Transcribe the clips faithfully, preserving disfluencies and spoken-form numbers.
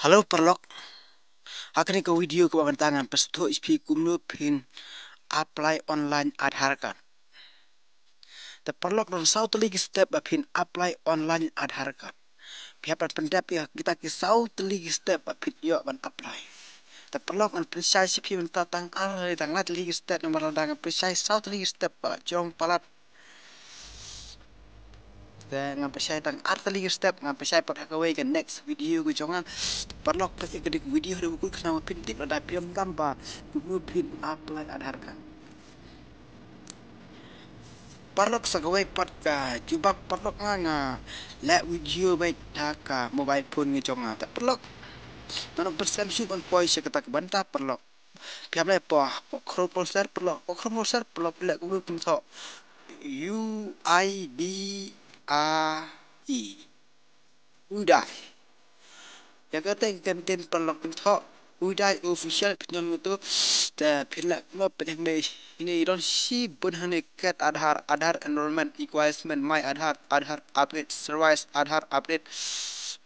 Hello paralok. Ha kane ka video kaba mynta ngan pynsngewthuh ïa phi kumno phin apply online Aadhaar card. Te paralok, don saw tylli ki step ba phin apply online Aadhaar card. Phi hap ban pyndep ïa kita ki saw tylli ki step ba phin ïoh ban apply. Te paralok, ngan pynshai ïa phi mynta tang ar, tang lai tylli ki step, namar lada ngan pynshai saw tylli ki step ba la jrong palat. Te ngan pynshai tang ar tylli ki step, ngan pynshai pat ha kawei ka next video ka jong nga. Paralok, peit ïa kane ka video haduh kut khnang ba phin tip lada phi ïoh kam ba kumno phin apply Aadhaar card. Paralok, sa kawei pat ka jubab paralok, nga nga leh video beit ha ka mobile phone ka jong nga. Te paralok, ngan ym pynslem shuh ban poi sha kata ka bynta paralok. Phi hap leh poi Chrome browser paralok, poi Chrome browser paralok, leh kumno phin thoh U I D A I. UIDAI. Ïa kata ka ktien paralok phin thoh UIDAI official, phin ñion katu. Te phin leh kumno, peit hangne, hangne don shibun hangne: Get Aadhaar, Aadhaar enrollment, requirement, My Aadhaar, Aadhaar update service, Aadhaar update,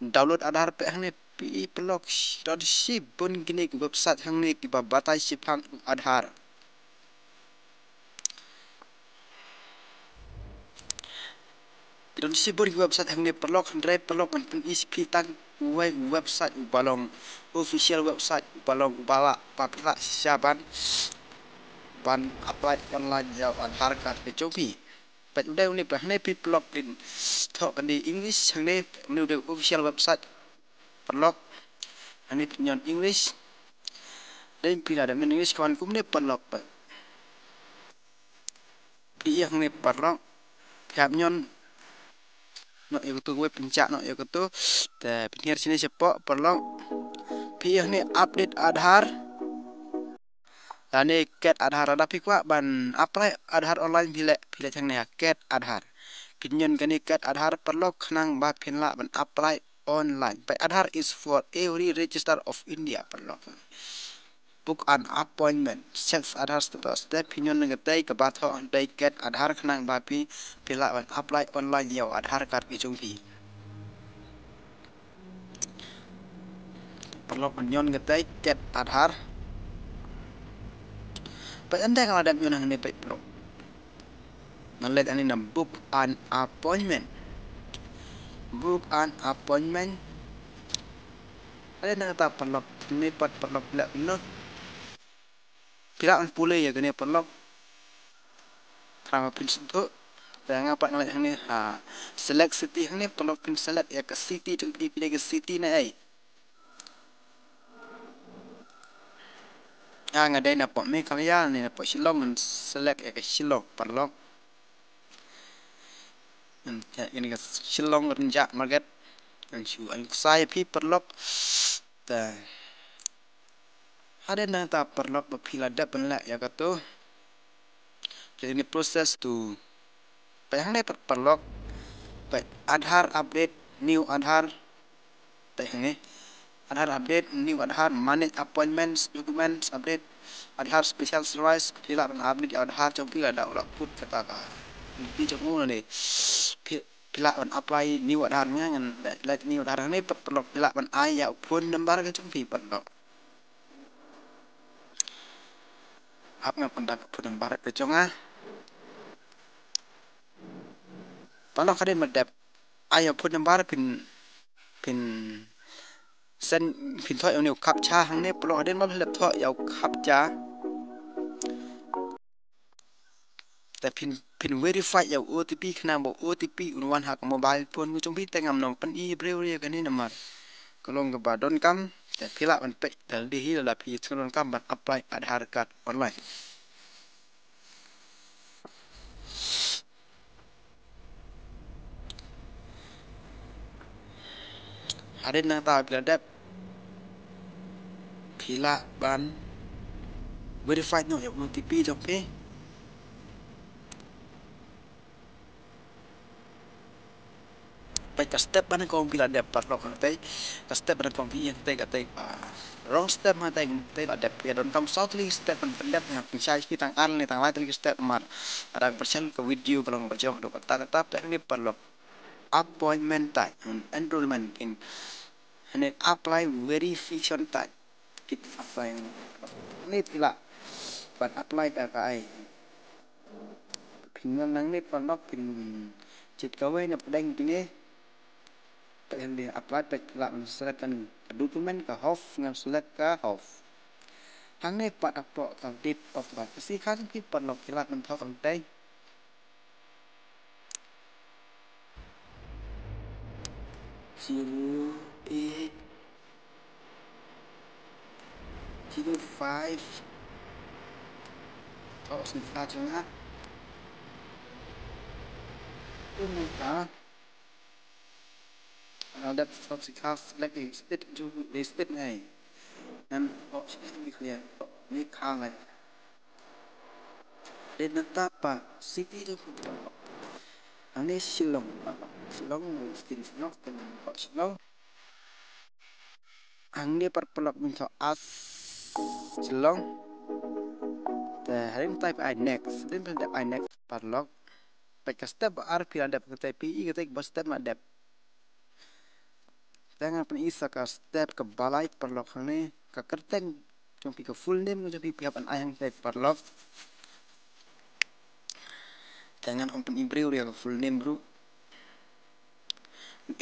download Aadhaar. Peit hangne phi paralok, don shibun kine ki website hangne kiba batai shaphang Aadhaar. Don shibun ki website hangne paralok, hynrei paralok ngan pyni ïa phi tang uwei u website uba long official website, uba long uba lah, ba phi lah shisha ban, ban apply online ïa u Aadhaar card ka jong phi. Peit u dei une, peit hangne phi paralok, phin thoh kane English hangne, hangne u dei official website paralok. Hangne phin ñion English. Dei phi la dep ñion English ka wan kumne paralok, peit. Phi ïoh hangne paralok. Phi hap ñion noh ïa katu kawei, pynjah noh ïa katu. Te phin hiar shane shapoh paralok. Phi ïoh hangne update Aadhaar lane Get Aadhaar. Lada phi kwah ban apply Aadhaar online, phi leh, phi leh hangne ha Get Aadhaar. Phin ñion kane Get Aadhaar paralok khnang ba phin lah ban apply online. Peit, Aadhaar is for every register of India paralok. Book an appointment, check Aadhaar status. Te phin ñion katei kaba thoh dei Get Aadhaar khnang ba phi, phi lah ban apply online ïa u Aadhaar card ka jong phi. Paralok, ngan ñion katei Get Aadhaar. Peit, ynda nga la dep ñion hangne, peit paralok, ngan leit hangne na book an appointment. Book an appointment. Ade na kata paralok, ne pat paralok, phi lah kumno, phi lah ban pule ïa kane paralok. Khnang ba phin sngewthuh. Te nga pat nga leit hangne ha select city hangne paralok, phin select ïa ka city jong phi, phi dei ka city na ei. Ah, nga dei na poh Meghalaya ne na poh Shillong, ngan select ïa ka Shillong paralok. Ngan, ïa kane ka Shillong Rynjah Market. Ngan shu ai ksai ïa phi paralok. Te hadien nangta paralok, ba phi la dep ban leh ïa katu, te kane process to, peit hangne pat paralok, peit Aadhaar update, new Aadhaar. Peit hangne, Aadhaar update, new Aadhaar, manage appointments, documents update, Aadhaar special service. Phi lah ban update Aadhaar jong phi lada u la kut kata ka, phi jong u ne. Phi, phi lah ban apply new Aadhaar, nga ngan leh, leh new Aadhaar hangne pat paralok, phi lah ban ai ïa u phone number ka jong phi paralok. Hap nga pynda ka phone number ka jong nga. Paralok, hadien ba dep ai ïa u phone number, phin, phin send, phin thoh ïa une u captcha hangne paralok. Hadien ba phi la thoh ïa u captcha, te phin, phin verify ïa u O T P khnang ba u O T P un wan ha ka mobile phone ka jong phi. Te ngam nang pyni briew ïa kane namar ka long kaba donkam. Te phi lah ban peit da lade hi lada phi sngewdonkam ban apply Aadhaar card online. Hadien nangta phi la dep, phi lah ban verify noh ïa u O T P jong phi. Peit, ka step ba nyngkong phi la dep paralok, hangtei ka step ba nyngkong phi ïeng, hangtei katei, ah, wrong step, hangtei, hangtei la dep. Ïa donkam saw tylli step ban pyndep, nga pynshai ïa phi tang ar ne tang lai tylli step namar lada pyrshang ka video ka long ba jong haduh katta katta. Te hangne paralok, appointment type, enrollment pin. And then apply verification type. Phi apply. Hangne phi lah ban apply da kaei. Phin wan hangne paralok phin jied kawei na pdeng kine. Phin apply, phi lah ban select ka document ka HOF, ngan select ka HOF. Hangne pat hapoh ka date of birth, ka sngi kha jong phi paralok phi lah ban thoh kumtei. Zero eight zero five. Thoh sngi kha jong nga. Ynda nga dep thoh sngi kha, select the state, to the state ngai. Ngan thoh sngi kha, ni kha ngai. Dei nangta pat city jong phi. Hangne Shillong. Shillong, state Shillong, state Shillong. Hangne pat paralok phin thoh as Shillong. Te hadien tai phi ai next. Hadien phi dep ai next paralok, peit ka step ba ar phi la dep, kata phi i kata ba step ma dep. Te ngan pyni sa ka step kaba lai paralok hangne, ka kyrteng jong phi, ka full name jong phi phi hap ban ai hangtai paralok. Te ngan ym pyni briew ïa ka full name ruh.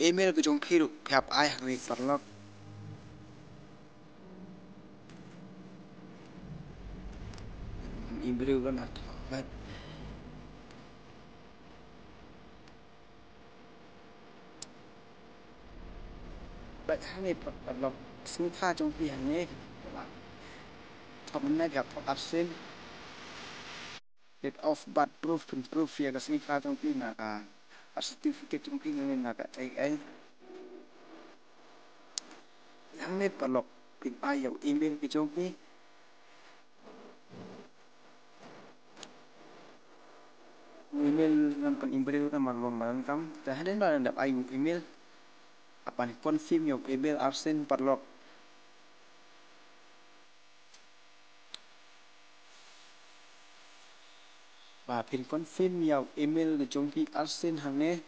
Email ka jong phi ruh phi hap ai hangne paralok. Pyni briew ruh na. Bad hangne pat paralok, sngi kha jong phi hangne. Thoh mynne phi thoh absent. Date of birth proof, phin proof ïa ka sngi kha jong phi na ka birth certificate jong phi ne na kaei kaei. Hangne paralok phin ai ïa u email ka jong phi. Email ngan pyni briew namar ba ym don kam. Te hadien ba dep ai u email, hap ban confirm ïa u email arsien paralok. Ba phin confirm ïa u email ka jong phi arsien hangne.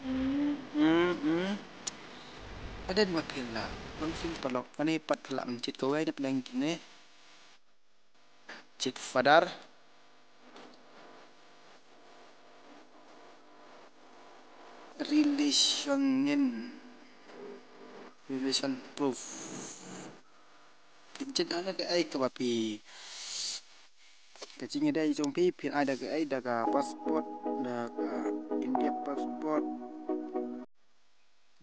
Hmm, hmm, hmm. Hadien ba phi la confirm paralok, kane pat phi lah ban jied kawei na pdeng kine. Jied further. Relation name. Relation proof. Phin jied da kaei kaba phi, ka jingïadei jong phi, phin ai da kaei, da ka passport, da ka India passport.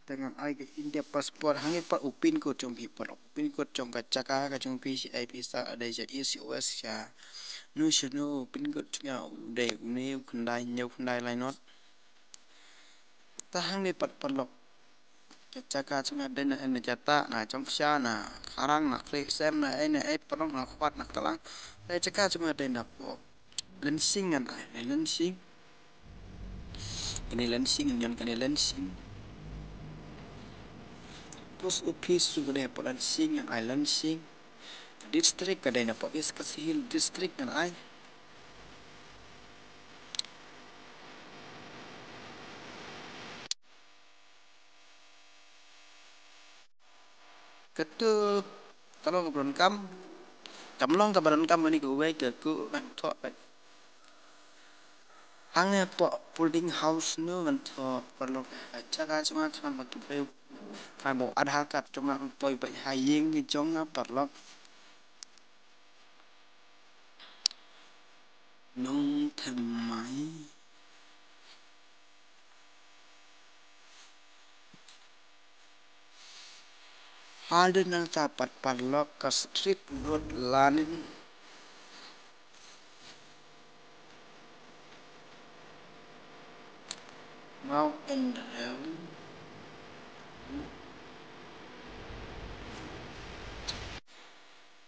Te ngan ai ka India passport, hangne pat u pin code jong phi, pat u pin code jong ka jaka ka jong phi, sha ei phi sah, dei sha east, sha west, shano shano, u pin code jong nga u dei une u khyndai hynñiew khyndai lai not. Te hangne pat paralok, ka jaka jong nga dei na ei, na Jatah, na Jongksha, na Kharang, na Khliehsem, na ei na ei paralok, na Khwat, na Klang. Te jaka jong nga dei na poh Lansing, ngan ai Lansing. Kane Lansing, ngan kane Lansing. Post office ruh ka dei hapoh Lansing, ngan ai Lansing. District ka dei na poh East Khasi Hills District, ngan ai. Kato ka long kaba donkam. Kam long kaba donkam kane kawei, ka kuh ngan thoh beit. Hangne hapoh polling house no ngan thoh paralok, ka jaka jong nga, tang ba ki briew, tang ba u Aadhaar card jong nga um poi beit ha ïing jong nga paralok. Nongthymmai. Hadien nangta pat paralok, ka street road laning. Mawkynrew.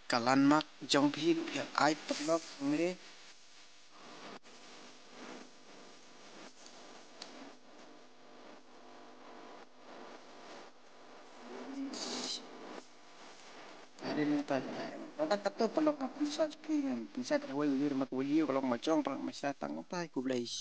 Ka landmark jong phi, phi ai paralok hangne. Hadien nangta Nang kato pynlong ka pynshai, pynshai ka wei u yur ma ka wei u ka long ma jong, pynlong ma sha tang tai, khublei.